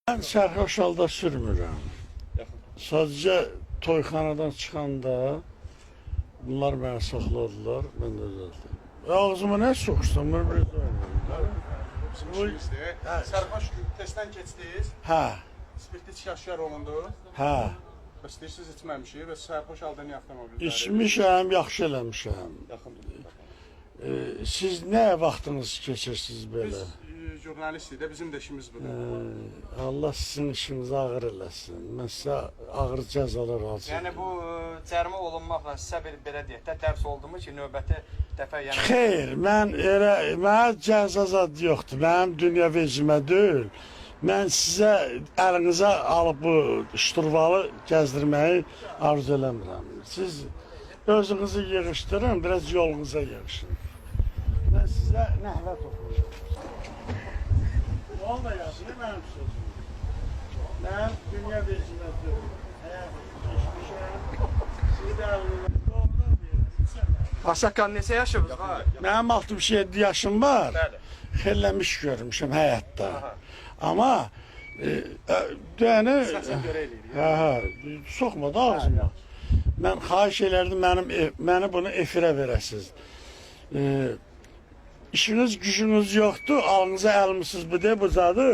Mən sərxoş halda sürmürəm. Sadəcə toyxanadan çıxanda bunlar məni saxladılar, mən də düzəltdim. Ağzıma nə soxsam, mən bir Bizim işimizdir. Sərxoş testdən keçdiniz. Hə, Spirtli içki aşkar olundu. hə. Bəs deyirsiniz içməmişik və sərxoş halda niyə avtomobil idarə İçmişəm, yaxşı eləmişəm. Yaxın durun. Siz nə vaxtınız keçirsiniz Biz belə? Jurnalistik də bizim də işimiz budur. Allah sizin işinizi ağır eləsin. Mən sizə ağır cəzalar hazırlayıram. Yəni bu cərimə olunmaqla sizə bir belə deyək də dərs oldumu ki, növbəti dəfə yəni Xeyr, mən elə mənə cəza zad yoxdur. Mənim dünya vecimə deyil. Mən sizə əlinizə alıb bu şturvalı gəzdirməyi arzu eləmirəm. Siz özünüzü yığışdırın, biraz yolunuza yığışın. Mən sizə nəhvət oxuyuram. Onu da yazın, mənim sözüm. Mənim dünya vecimə deyil. Əgər keçmişəm, siz də əlinizə doğrudan deyirəm. İçəməm. Paşakan neçə yaşınız var? Mənim 67 yaşım var. Bəli. Xeyirləmiş görmüşəm həyatda. Amma yəni Səsə görə eləyirik. hə, hə, soxma da ağzıma. Mən xahiş elərdim mənim məni bunu efirə verəsiz. E, işiniz gücünüz yoxdur, alınıza əlmisiniz bu deyə bu zadı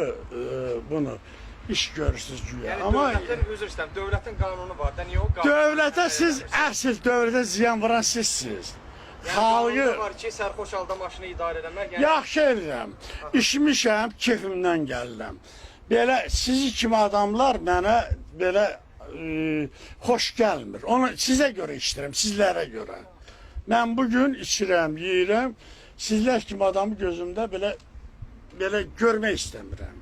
bunu iş görürsüz güya. Yəni Amma dövlətin üzr istəyirəm, dövlətin qanunu var da, niyə o qanunu? dövlətə siz əsl dövlətə ziyan vuran sizsiniz. Yəni, Xalqı qanunda var ki, sərxoş halda maşını idarə eləmək, yəni Yaxşı edirəm. İçmişəm, kefimdən gəlirəm. Belə sizi kimi adamlar mənə belə xoş gəlmir. Onu sizə görə içirəm, sizlərə görə. Mən bu gün içirəm, yeyirəm. Sizlər kimi adamı gözümdə belə belə görmək istəmirəm.